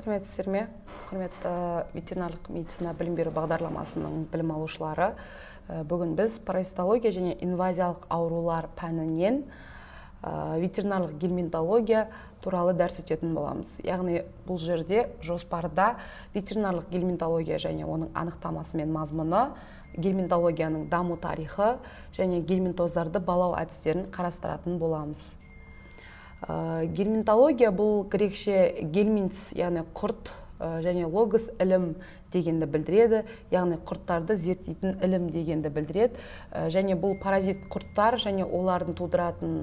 Сәлеметсіздер ме, құрметті ветеринарлық медицина білім беру бағдарламасының білім алушылары! Бүгін біз паразитология және инвазиялық аурулар пәнінен ветеринарлық гельминтология туралы дәріс өтетін боламыз. Яғни бұл жерде жоспарда ветеринарлық гельминтология және оның анықтамасы мен мазмұны, гельминтологияның даму тарихы және гельминтоздарды балау әдістерін қарастыратын боламыз. Гельминтология бұл грекше гельминтс, яғни құрт, және логос ілім дегенді білдіреді, яғни құрттарды зерттейтін ілім дегенді білдіреді. Және бұл паразит құрттар және олардың тудыратын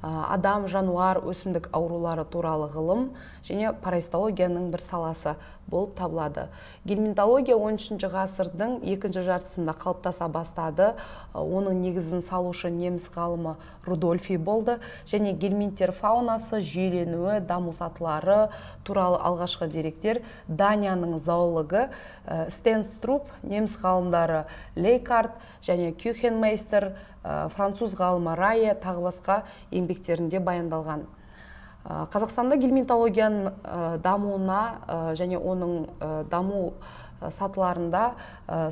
адам, жануар, өсімдік аурулары туралы ғылым және паразитологияның бір саласы болып табылады. Гельминтология 13 ғасырдың екінші жартысында қалыптаса бастады. Оның негізін салушы неміс ғалымы Рудольфи болды және гельминттер фаунасы, жүйеленуі, даму сатылары туралы алғашқы деректер Данияның зоологы Стенструп, неміс ғалымдары Лейкарт және Кюхенмейстер, француз ғалымы Райе, тағы басқа еңбектерінде баяндалған. Қазақстанда гельминтологияның дамуына және оның даму сатыларында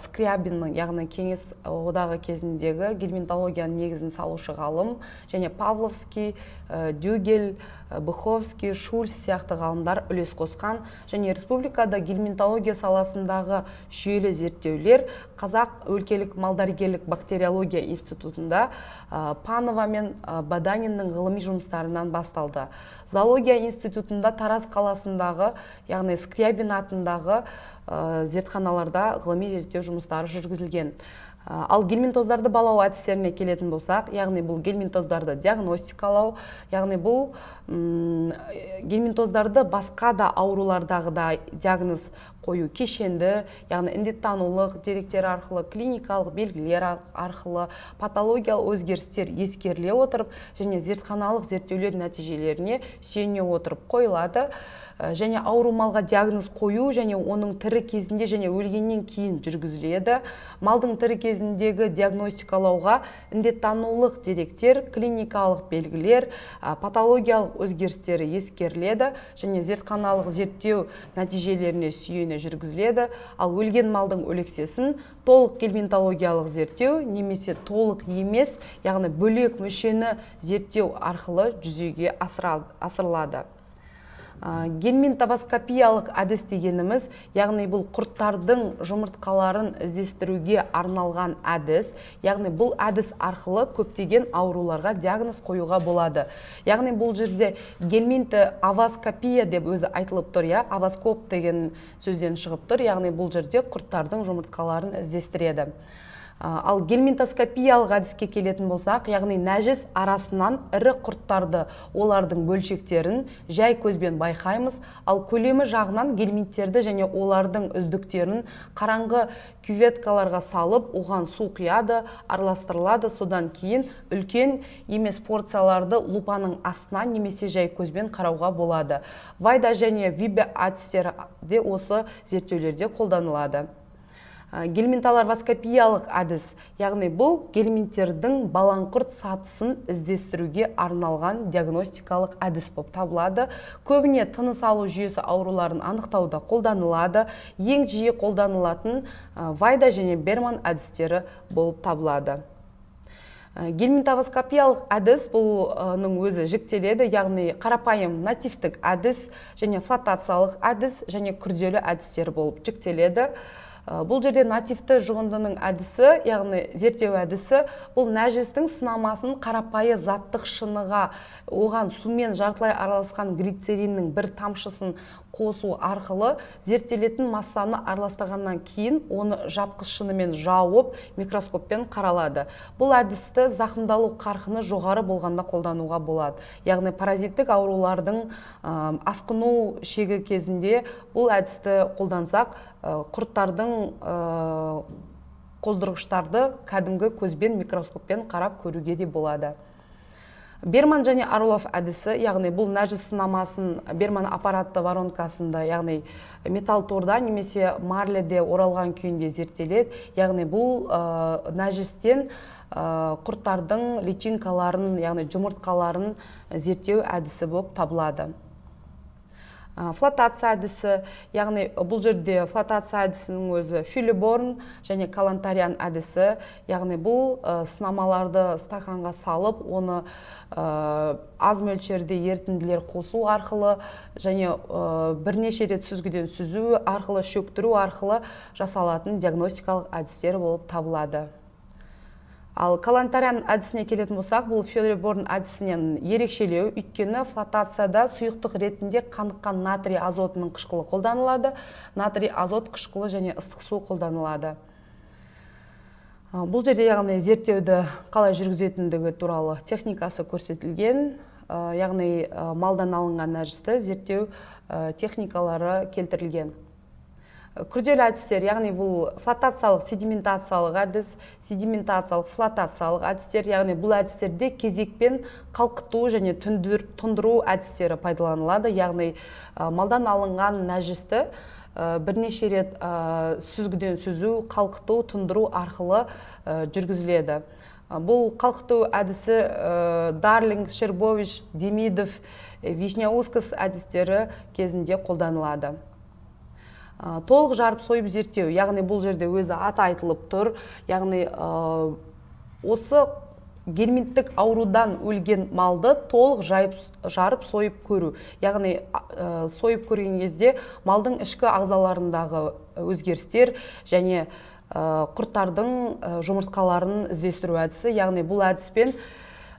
Скрябиннің, яғни Кеңес Одағы кезіндегі гельминтологияның негізін салушы ғалым, және Павловский, Дюгель, Быховский, Шульц сияқты ғалымдар үлес қосқан. Және республикада гельминтология саласындағы жүйелі зерттеулер Қазақ өлкелік малдәрігерлік бактериология институтында Панова мен Баданиннің ғылыми жұмыстарынан басталды. Зоология институтында, Тараз қаласындағы, яғни Скрябин атындағы зертханаларда ғылыми зерттеу жұмыстары жүргізілген. Ал гельминтоздарды балау әдістеріне келетін болсақ, яғни бұл гельминтоздарды диагностикалау, яғни бұл гельминтоздарды басқа да аурулардағыдай диагноз қою кешенді, яғни індеттанулық деректер арқылы, клиникалық белгілер арқылы, патологиялық өзгерістер ескеріле отырып және зертханалық зерттеулер нәтижелеріне сүйене отырып қойылады. Және ауру малға диагноз қою және оның тірі кезінде және өлгеннен кейін жүргізіледі. Малдың тірі кезіндегі диагностикалауға індеттанулық деректер, клиникалық белгілер, патологиялық өзгерістері ескеріледі және зертханалық зерттеу нәтижелеріне сүйене жүргізіледі. Ал өлген малдың өлексесін толық гельминтологиялық зерттеу немесе толық емес, яғни бөлек мүшені зерттеу арқылы жүзеге асырылады. Гельминтовоскопиялық әдіс дегеніміз, яғни бұл құрттардың жұмыртқаларын іздестіруге арналған әдіс, яғни бұл әдіс арқылы көптеген ауруларға диагноз қоюға болады. Яғни бұл жерде гельминтоавоскопия деп өзі айтылып тұр, иә, овоскоп деген сөзден шығып тұр, яғни бұл жерде құрттардың жұмыртқаларын іздестіреді. Ал гельминтоскопиялық әдіске келетін болсақ, яғни нәжіс арасынан ірі құрттарды, олардың бөлшектерін жай көзбен байқаймыз. Ал көлемі жағынан гельминттерді және олардың үздіктерін қараңғы кюветкаларға салып, оған су құяды, араластырылады. Содан кейін үлкен емес порцияларды лупаның астынан немесе жай көзбен қарауға болады. Вайда және Вибе әдістері де осы зерттеулерде қолданылады. Гельминтоларвоскопиялық әдіс, яғни бұл гельминттердің балаңқұрт сатысын іздестіруге арналған диагностикалық әдіс болып табылады. Көбіне тыныс алу жүйесі ауруларын анықтауда қолданылады. Ең жиі қолданылатын Вайда және Берман әдістері болып табылады. Гельминтовоскопиялық әдіс бұның өзі жіктеледі, яғни қарапайым нативтік әдіс және флотациялық әдіс және күрделі әдістер болып жіктеледі. Бұл жерде нативті жұғындының әдісі, яғни зерттеу әдісі, бұл нәжістің сынамасын қарапайы заттық шыныға, оған сумен жартылай араласқан глицериннің бір тамшысын қосу арқылы зерттелетін массаны араластырғаннан кейін, оны жапқыш шынымен жауып, микроскоппен қаралады. Бұл әдісті зақымдалу қарқыны жоғары болғанда қолдануға болады, яғни паразиттік аурулардың асқыну шегі кезінде бұл әдісті қолдансақ, құрттардың қоздырғыштарды кәдімгі көзбен, микроскоппен қарап көруге де болады. Берман және Орлов әдісі, яғни бұл нәжіс сынамасын Берман аппаратты воронкасында, яғни металл торда немесе марледе оралған күйінде зерттеледі, яғни бұл нәжістен құрттардың личинкаларын, яғни жұмыртқаларын зерттеу әдісі болып табылады. Флотация әдісі, яғни бұл жерде флотация әдісінің өзі Фюллеборн және Калантарян әдісі, яғни бұл сынамаларды стақанға салып, оны аз мөлшерде ерітінділер қосу арқылы және бірнеше рет сүзгіден сүзу арқылы, шөктіру арқылы жасалатын диагностикалық әдістер болып табылады. Ал Калантарян әдісіне келетін болсақ, бұл Фюллеборн әдісінен ерекшелеу, өйткені флотацияда сұйықтық ретінде қаныққан натрий азотының қышқылы қолданылады, натрий азот қышқылы және ыстық су қолданылады. Бұл жерде, яғни, зерттеуді қалай жүргізетіндігі туралы техникасы көрсетілген, яғни малдан алынған нәжісті зерттеу техникалары келтірілген. Күрделі әдістер, яғни бұл флотациялық седиментациялық әдіс, седиментациялық флотациялық әдістер, яғни бұл әдістерде кезекпен қалқыту және тұндыру әдістері пайдаланылады, яғни малдан алынған нәжісті бірнеше рет сүзгіден сүзу, қалқыту, тұндыру арқылы жүргізіледі. Бұл қалқыту әдісі Дарлинг, Шербович, Демидов, Вишняускас әдістері кезінде қолданылады. Толық жарып сойып зерттеу, яғни бұл жерде өзі аты айтылып тұр, яғни осы гельминттік аурудан өлген малды толық жарып сойып көру, яғни сойып көрген кезде малдың ішкі ағзаларындағы өзгерістер және құрттардың жұмыртқаларын іздестіру әдісі, яғни бұл әдіспен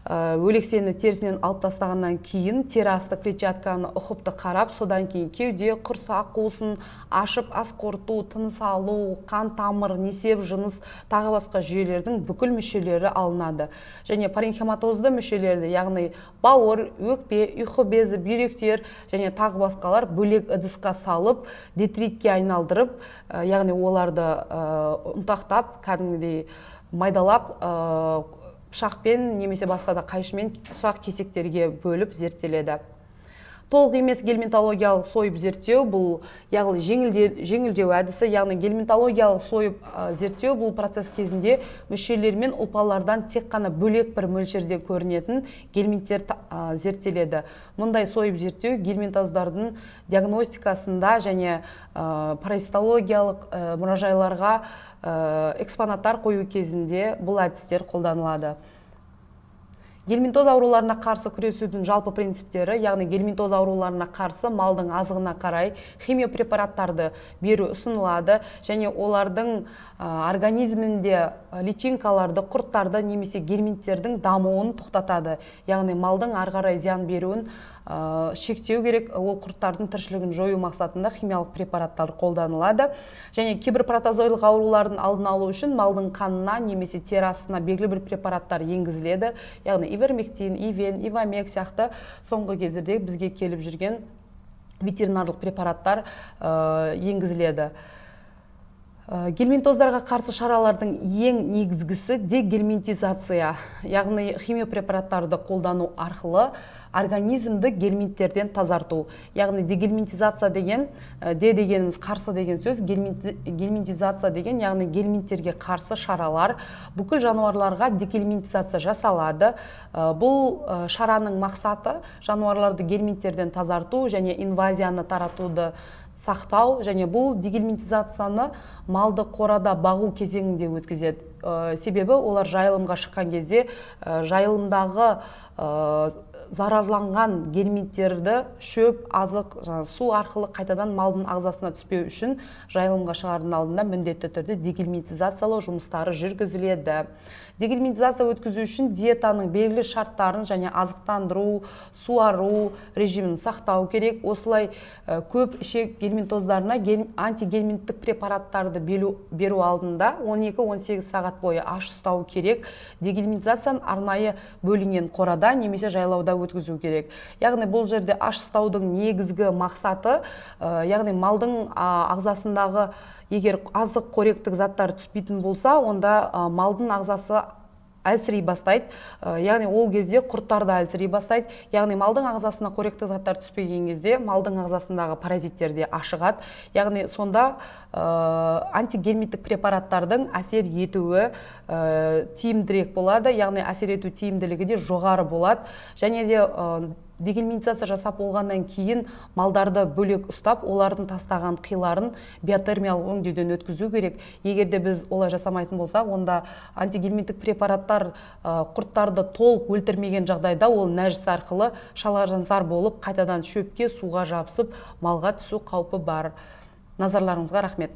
өлексені терісінен алып тастағаннан кейін тері асты клетчатканы ұқыпты қарап, содан кейін кеуде, құрсақ қуысын ашып, ас қорыту, тыныс алу, қан тамыр, несеп, жыныс, тағы басқа жүйелердің бүкіл мүшелері алынады. Және паренхематозды мүшелерді, яғни бауыр, өкпе, ұйқы безі, бүйректер және тағы басқалар бөлек ыдысқа салып, детритке айналдырып, яғни оларды ұнтақтап, кәдімгідей майдалап, пышақпен немесе басқа да қайшымен ұсақ кесектерге бөліп зерттеледі. Толық емес гельминтологиялық сойып зерттеу, бұл яғни жеңілдеу әдісі, яғни гельминтологиялық сойып зерттеу бұл процесс кезінде мүшелер мен ұлпалардан тек қана бөлек бір мөлшерде көрінетін гельминттер зерттеледі. Мұндай сойып зерттеу гельминтоздардың диагностикасында және паразитологиялық мұражайларға экспонаттар қою кезінде бұл әдістер қолданылады. Гельминтоз ауруларына қарсы күресудің жалпы принциптері, яғни гельминтоз ауруларына қарсы малдың азығына қарай химиопрепараттарды беру ұсынылады және олардың организмінде личинкаларды, құрттарды немесе гельминттердің дамуын тоқтатады. Яғни малдың ары қарай зиян беруін шектеу керек, ол құрттардың тіршілігін жою мақсатында химиялық препараттар қолданылады. Және кейбір протозойлық аурулардың алдын алу үшін малдың қанына немесе тері астына белгілі бір препараттар енгізіледі, яғни ивермектин, ивен, ивамек сияқты соңғы кездерде бізге келіп жүрген ветеринарлық препараттар енгізіледі. Гельминтоздарға қарсы шаралардың ең негізгісі дегельминтизация, яғни химиопрепараттарды қолдану арқылы организмді гельминттерден тазарту. Яғни дегельминтизация деген, де дегеніміз қарсы деген сөз, гельминтизация деген, яғни гельминттерге қарсы шаралар. Бүкіл жануарларға дегельминтизация жасалады. Бұл шараның мақсаты жануарларды гельминттерден тазарту және инвазияны таратуды сақтау, және бұл дегельминтизацияны малды қорада бағу кезеңінде өткізеді. Себебі олар жайылымға шыққан кезде, жайылымдағы зарарланған гельминттерді шөп, азық, жаңа су арқылы қайтадан малдың ағзасына түспеу үшін жайылымға шығардың алдында міндетті түрде дегельминтизациялау жұмыстары жүргізіледі. Дегельминтизация өткізу үшін диетаның белгілі шарттарын және азықтандыру, суару режимін сақтау керек. Осылай, көп ішек гельминтоздарына антигельминттік препараттарды беру алдында 12-18 сағат бойы аш ұстау керек. Дегельминтизацияны арнайы бөлінген қорада немесе жайлауда өткізу керек. Яғни бұл жерде аш ұстаудың негізгі мақсаты, яғни малдың ағзасындағы егер азық қоректік заттар түспейтін болса, онда малдың ағзасы әлсірей бастайды. Яғни ол кезде құрттар да әлсірей бастайды. Яғни малдың ағзасына қоректік заттар түспеген кезде малдың ағзасындағы паразиттер де ашығады. Яғни сонда антигельминттік препараттардың әсер етуі тиімдірек болады, яғни әсер ету тиімділігі де жоғары болады. Және де Дегельминтизация жасап болғаннан кейін малдарды бөлек ұстап, олардың тастаған қиларын биотермиялық өңдеуден өткізу керек. Егер де біз олай жасамайтын болсақ, онда антигельминттік препараттар құрттарды толық өлтірмеген жағдайда, ол нәжіс арқылы шалажансар болып, қайтадан шөпке, суға жабысып, малға түсу қаупі бар. Назарларыңызға рахмет.